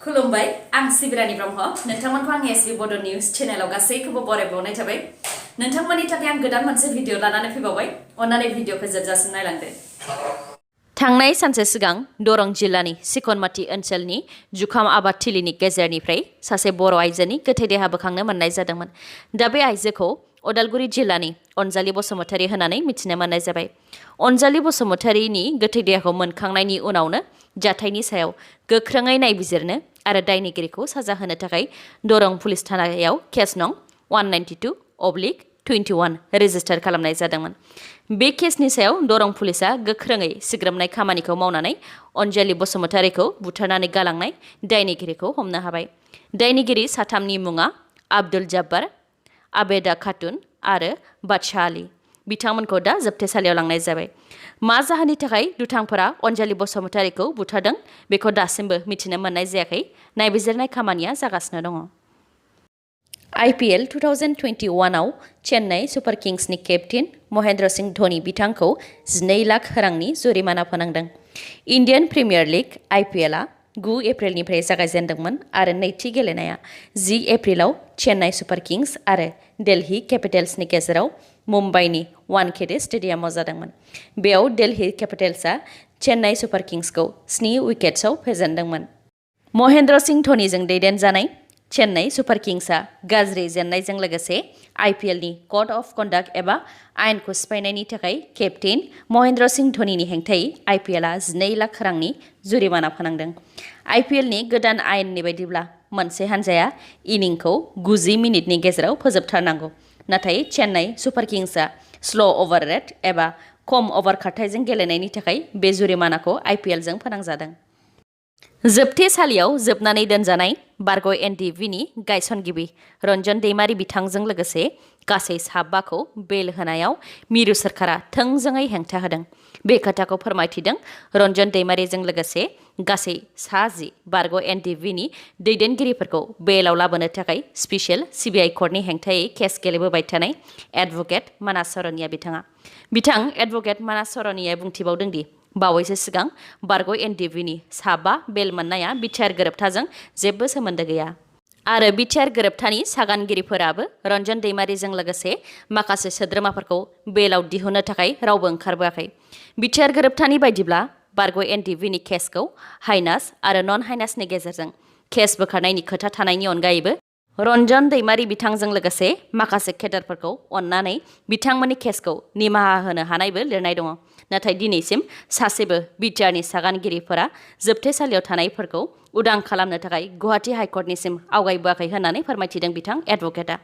खुलुमबाय आं सिबिरानि ब्रह्म नोंथांमोनखौ आं sbbodonews चेनेलाव गासैखौबो बरायबावनाय थाबाय नोंथांमोननि थाखाय आं गोदान मोनसे भिडिअ लानानै फैबावबाय अन्नानै भिडिअखौ जोबजासिम नायलांदो थांनाय सानसे सिगां दरं जिल्लानि सिकनमाटी ओनसोलनि जुखाम आबाद थिलिनि गेजेरनिफ्राय सासे बर' आइजोनि गोथै देहा बोखांनो मोननाय जादोंमोन दा बे आइजोखौ उदालगुरि जिल्लानि अनजालि बसुमतारी होननानै मिथिनो मोननाय जाबाय अनजालि बसुमतारीनि गोथै देहाखौ मोनखांनायनि उनावनो जाथायनि सायाव गोख्रोङै नायबिजिरनो आरो दायनिगिरिखौ साजा होनो थाखाय दरं पुलिस थानायाव केस नं 192/21 रेजिस्टार खालामनाय जादोंमोन बे केसनि सायाव दरं पुलिसआ गोख्रोङै सिग्रोमनाय खामानिखौ मावनानै अनजालि बसुमतारीखौ बुथारनानै गालांनाय दायनिगिरिखौ हमनो हाबाय दायनिगिरि साथामनि मुङा आब्दुल जब्बार आबेदा खातुन आरो बादशाह आली बिथांमोनखौ दा जोबथेसालियाव लांनाय जाबाय मा जाहोननि थाखाय दुथांफोरा अनजालि बसुमतारीखौ बुथारदों बेखौ दासिमबो मिथिनो मोननाय जायाखै नायबिजिरनाय खामानिया जागासिनो दङ IPL 2021 आव चेन्नाई सुपार किंग्सनि केप्टेन महेन्द्र सिंह धोनी बिथांखौ 12 लाख रांनि जुरिमाना फोनांदों इन्डियान प्रिमियार लीग IPL आ 9 एप्रिलनिफ्राय जागायजेनदोंमोन आरो नैथि गेलेनाया 10 एप्रिलाव चेन्नाई सुपार किंग्स आरो दिल्ली कैपिटल्सनि गेजेराव मुम्बाइनि वानखेड़े स्टेडियामाव जादोंमोन बेयाव दिल्ली कैपिटल्सआ चेन्नाई सुपार किंग्सखौ 7 उइकेट्सआव फेजेनदोंमोन महेन्द्र सिंह धोनीजों दैदेनजानाय चेन्नाई सुपार किंग्सआ गाज्रि जेननायजों लोगोसे IPLनि कड अफ कन्डाक्ट एबा आयेनखौ सिफायनायनि थाखाय केप्टेन महेन्द्र सिंह धोनीनि हेंथायै IPLआ 12 लाख रांनि जुरिमाना फोनांदों IPLनि गोदान आयेननि बायदिब्ला मोनसे हानजाया इनिंखौ 90 मिनिटनि गेजेराव फोजोबथारनांगौ नाथाय चेन्नाई सुपार किंग्सआ स्ल' अभार रेट एबा खम अभार खारथाइजों गेलेनायनि थाखाय बे जुरिमानाखौ IPLजों फोनांजादों जोबथेसालियाव जोबनानै दोनजानाय बारग' NDVनि गायसनगिरि रन्जन दैमारी बिथांजों लोगोसे गासै 7खौ बेल होनायाव मिरु सोरखारा थोंजोङै हेंथा होदों बे खोथाखौ फोरमायथिदों रन्जन दैमारीजों लोगोसे गासै 10 बारग' NDVनि दैदेनगिरिफोरखौ बेलाव लाबोनो थाखाय स्पेसियेल CBI कर्टनि हेंथायै केस गेलेबोबाय थानाय एडभकेट मानास सरनिया बिथां एडभकेट मानास सरनिया बुंथिबावदों दि बावैसो सिगां बारग' NDVनि 7 बेल मोननाया बिटिआर गोरोबथाजों जेबो सोमोन्दो गैया आरो बिटिआर गोरोबथानि सागानगिरिफोराबो रन्जन दैमारीजों लोगोसे माखासे सोद्रोमाफोरखौ बेलाव दिहुननो थाखाय रावबो ओंखारबोआखै बिटिआर गोरोबथानि बायदिब्ला बारग' NDVनि केसखौ हाइनास आरो नन हाइनासनि गेजेरजों केस बोखारनायनि खोथा थानायनि अनगायैबो रन्जन दैमारी बिथांजों लोगोसे माखासे केडारफोरखौ अननानै बिथांमोननि केसखौ निमाहा होनो हानायबो लिरनाय दङ नाथाय दिनैसिम सासेबो बिटिआरनि सागानगिरिफोरा जोबथेसालियाव थानायफोरखौ उदां खालामनो थाखाय गुवाहाटी हाइकर्टनिसिम आवगायबोआखै होननानै फोरमायथिदों बिथां एडभकेटआ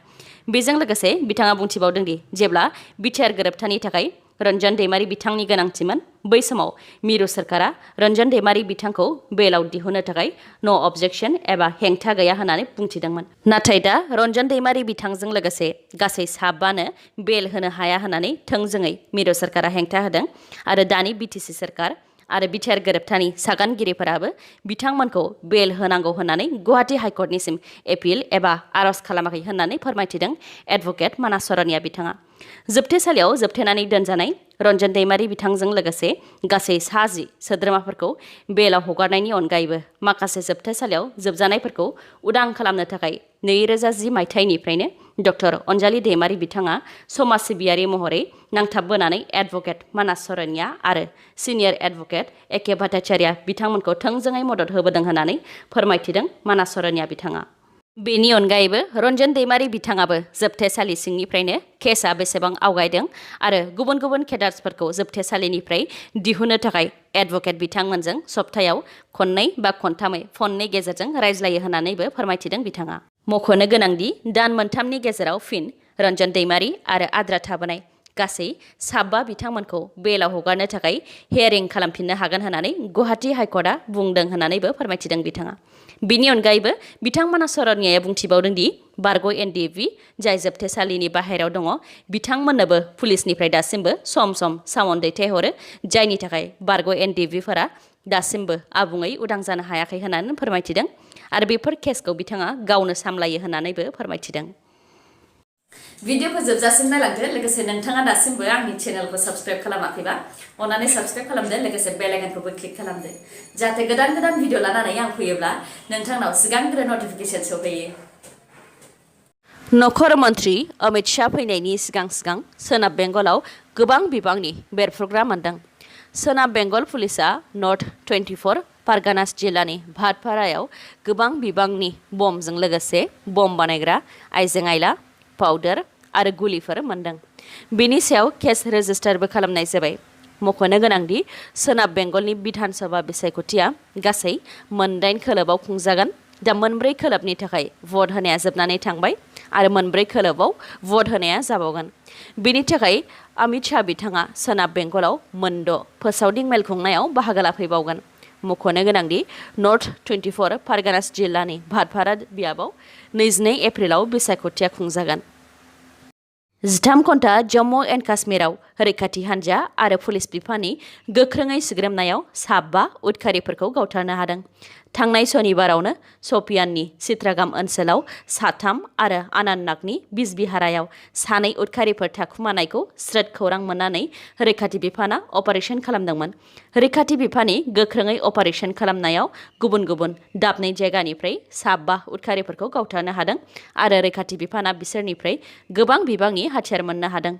बेजों लोगोसे बिथाङा बुंथिबावदों दि जेब्ला बिटिआर गोरोबथानि थाखाय रन्जन दैमारी बिथांनि गोनांथिमोन बै समाव मिरु सोरखारा रन्जन दैमारी बिथांखौ बेलाव दिहुननो थाखाय नो अबजेक्शन एबा हेंथा गैया होननानै बुंथिदोंमोन नाथाय दा रन्जन दैमारी बिथांजों लोगोसे गासै 7नो बेल होनो हाया होननानै थोंजोङै मिरु सोरखारा हेंथा होदों आरो दानि BTC सोरखार आरो बिटिआर गोरोबथानि सागानगिरिफोराबो बिथांमोनखौ बेल होनांगौ होननानै गुवाहाटी हाइकर्टनिसिम एपिल एबा आर'ज खालामाखै होननानै फोरमायथिदों एडभकेट मानास सरनिया बिथाङा जोबथेसालियाव जोबथेनानै दोनजानाय रन्जन दैमारी बिथांजों लोगोसे गासै 10 सोद्रोमाफोरखौ बेलाव हगारनायनि अनगायैबो माखासे जोबथेसालियाव जोबजानायफोरखौ उदां खालामनो थाखाय 2010 मायथाइनिफ्रायनो डक्टर अनजालि दैमारी बिथाङा समाज सिबियारि महरै नांथाबबोनानै एडभकेट मानास सरनिया आरो सिनियर एडभकेट AK भट्टाचार्य बिथांमोनखौ थोंजोङै मदद होबोदों होननानै फोरमायथिदों मानास सरनिया बिथाङा बेनि अनगायैबो रन्जन दैमारी बिथाङाबो जोबथेसालि सिंनिफ्रायनो केसआ बेसेबां आवगायदों आरो गुबुन गुबुन केडार्सफोरखौ जोबथेसालिनिफ्राय दिहुननो थाखाय एडभकेट बिथांमोनजों सप्तायाव खननै बा खनथामै फननि गेजेरजों रायज्लायो होननानैबो फोरमायथिदों बिथाङा मख'नो गोनांदि दान मोनथामनि गेजेराव फिन रन्जन दैमारी आरो आद्रा थाबोनाय गासै 7 बिथांमोनखौ बेलाव हगारनो थाखाय हियारिं खालामफिननो हागोन होननानै गुवाहाटी हाइकर्टआ बुंदों होननानैबो फोरमायथिदों बिथाङा बिनि अनगायैबो बिथां मानास सरनियाया बुंथिबावदों दि बारग' NDV जाय जोबथेसालिनि बाहेरायाव दङ बिथांमोननोबो पुलिसनिफ्राय दासिमबो सम सम सामन दैथायहरो जायनि थाखाय बारग' NDVफोरा दासिमबो आबुङै उदां जानो हायाखै होननानै फोरमायथिदों आरो बेफोर केसखौ बिथाङा गावनो सामलायो होननानैबो फोरमायथिदों भिडिअखौ जोबजासिम नायलांदो लोगोसे नोंथाङा दासिमबो आंनि चेनेलखौ साबस्क्राइब खालामाखैबा अन्नानै साबस्क्राइब खालामदो लोगोसे बेल आइकनखौबो क्लिक खालामदो जाहाथे गोदान गोदान भिडिअ लानानै आं फैयोब्ला नोंथांनाव सिगांग्रो नटिफिकेसन सफैयो। नखर मन्त्रि अमित शाह फैनायनि सिगां सिगां सोनाब बेंगलाव गोबां बिबांनि बेरफ्रुग्रा मोनदों। सोनाब बेंगल पुलिसआ नर्थ 24 पारगानास जिल्लानि भाटपारायाव गोबां बिबांनि बमजों लोगोसे बम बानायग्रा आइजें-आइला, पाउडार आरो गुलिफोर मोनदों। बेनि सायाव केस रेजिस्टारबो खालामनाय जाबाय। मख'नो गोनांदि सोनाब बेंगलनि बिधान सभा बिसायख'थिया गासै 9 खोलोबाव खुंजागोन। दा 9 खोलोबनि थाखाय भट होनाया जोबनानै थांबाय आरो 9 खोलोबाव भट होनाया जाबावगोन। बेनि थाखाय अमित शाह बिथाङा सोनाब बेंगलाव 6 फोसावदिं मेल खुंनायाव बाहागो लाफैबावगोन। मख'नो गोनांदि नर्थ 24 पारगानास जिल्लानि भाटपारा बियाबाव 22 एप्रिलाव बिसायख'थिया खुंजागोन। 13 घन्टा जम्मु एन्ड काश्मीराव रैखाथि हान्जा आरो पुलिस बिफाननि गोख्रोङै सुग्रोमनायाव 5 उदखारिफोरखौ गावथारनो हादों। थांनाय सनिबारावनो शपियाननि चित्रागाम ओनसोलाव 3 आरो आनन्तनागनि बिजबिहारायाव 2 उदखारिफोर थाखुमानायखौ स्रोद खौरां मोननानै रैखाथि बिफाना अपारेशन खालामदोंमोन। रैखाथि बिफाननि गोख्रोङै अपारेशन खालामनायाव गुबुन गुबुन 12 जायगानिफ्राय 5 उदखारिफोरखौ गावथारनो हादों आरो रैखाथि बिफाना बिसोरनिफ्राय गोबां बिबांनि हाथियार मोननो हादों।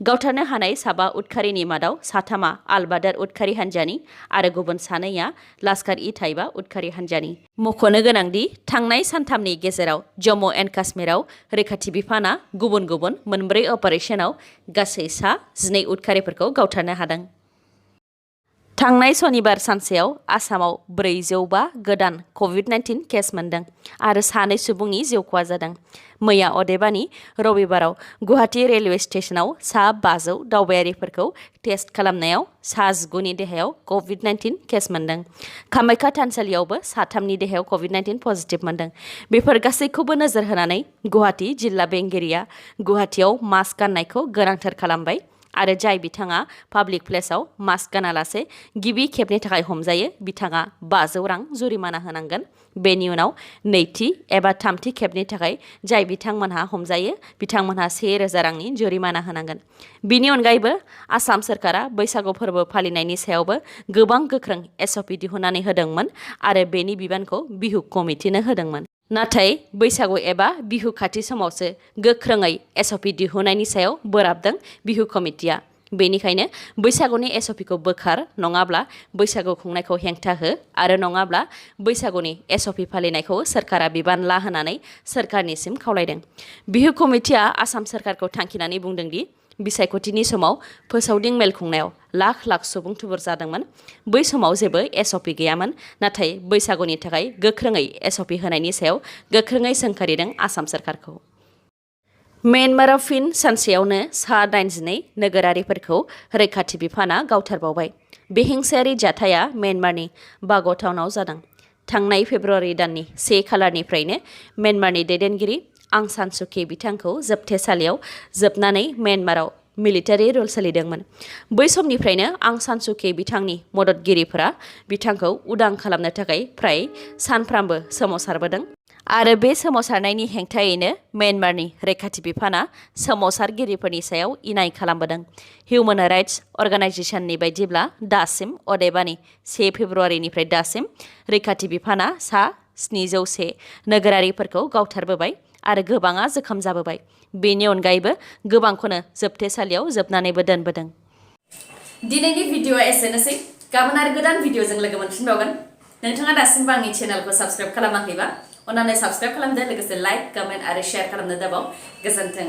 गावथारनो हानाय 5 उदखारिनि मादाव 3 आल-बादार उदखारि हान्जानि आरो गुबुन 2 लाश्कार-इ-ताइबा उदखारि हान्जानि। मख'नो गोनांदि थांनाय सानथामनि गेजेराव जम्मु एन्ड काश्मीराव रैखाथि बिफाना गुबुन गुबुन 4 अपारेशनाव गासै 12 उदखारिफोरखौ गावथारनो हादों। थांनाय सनिबार सानसेयाव आसामाव 405 गोदान कभिड-19 केस मोनदों आरो 2 सुबुंनि जिउ खहा जादों। मैया अदेबानि रबिबाराव गुवाहाटी रेलवे स्टेशनाव 500 दावबायारिफोरखौ टेस्ट खालामनायाव 19नि देहायाव कभिड-19 केस मोनदों। कामाख्या थानसालियावबो 3नि देहायाव कभिड-19 पजिटिभ मोनदों। बेफोर गासैखौबो नोजोर होनानै गुवाहाटी जिल्ला बेंगिरिया गुवाहाटीयाव मास्क गाननायखौ गोनांथार खालामबाय आरो जाय बिथाङा पाब्लिक प्लेसाव मास्क गानालासे गिबि खेबनि थाखाय हमजायो बिथाङा 500 रां जुरिमाना होनांगोन। बेनि उनाव नैथि एबा थामथि खेबनि थाखाय जाय बिथांमोनहा हमजायो बिथांमोनहा 1000 रांनि जुरिमाना होनांगोन। बिनि अनगायैबो आसाम सरकारा बैसागु फोरबो फालिनायनि सायावबो गोबां गोख्रों एसअपि दिहुननानै होदोंमोन आरो बेनि बिबानखौ बिहु कमिटिनो होदोंमोन। नाथाय बैसागु एबा बिहु खाथि समावसो गोख्रोङै एसअपि दिहुननायनि सायाव बोराबदों बिहु कमिटिया। बेनिखायनो बैसागुनि एसअपिखौ बोखार नङाब्ला बैसागु खुंनायखौ हेंथा हो आरो नङाब्ला बैसागुनि एसअपि फालिनायखौ सरकारा बिबान ला होननानै सरकारनिसिम खावलायदों। बिहु कमिटिया आसाम सरकारखौ थांखिनानै बुंदोंदि बिसायख'थिनि समाव फोसावदिं मेल खुंनायाव लाख लाख सुबुं थुबुर जादोंमोन। बै समाव जेबो एसअपि गैयामोन, नाथाय बैसागुनि थाखाय गोख्रोङै एसअपि होनायनि सायाव गोख्रोङै सोंखारिदों आसाम सरकारखौ। म्यानमाराव फिन सानसेयावनो 82 नोगोरारिफोरखौ रैखाथि बिफाना गावथारबावबाय। बे हिंसायारि जाथाया म्यानमारनि बाग' टाउनाव जादों। थांनाय फेब्रुवारि दाननि 1 खालारनिफ्रायनो म्यानमारनि दैदेनगिरि आं सान सुकि बिथांखौ जोबथेसालियाव जोबनानै म्यानमाराव मिलिटारि रुल सोलिदोंमोन। बै समनिफ्रायनो आं सान सुकि बिथांनि मददगिरिफोरा बिथांखौ उदां खालामनो थाखाय फ्राय सानफ्रामबो सोमावसारबोदों आरो बे सोमावसारनायनि हेंथायैनो म्यानमारनि रैखाथि बिफाना सोमावसारगिरिफोरनि सायाव इनाय खालामबोदों। हिउमेन राइट्स अर्गानाइजेशननि बायदिब्ला दासिम अदेबानि 1 फेब्रुवारिनिफ्राय दासिम रैखाथि बिफाना 701 नोगोरारिफोरखौ गावथारबोबाय आरो गोबाङा जोखोम जाबोबाय। बेनि अनगायैबो गोबांखौनो जोबथेसालियाव जोबनानैबो दोनबोदों। दिनैनि भिडिअआ एसेनोसै। गाबोन आरो गोदान भिडिअजों लोगो मोनफिनबावगोन। नोंथाङा दासिमबो आंनि चेनेलखौ साबस्क्राइब खालामाखैबा अन्नानै साबस्क्राइब खालामदो लोगोसे लाइक, कमेन्ट आरो शेयार खालामनो दाबाव। गोजोन्थों।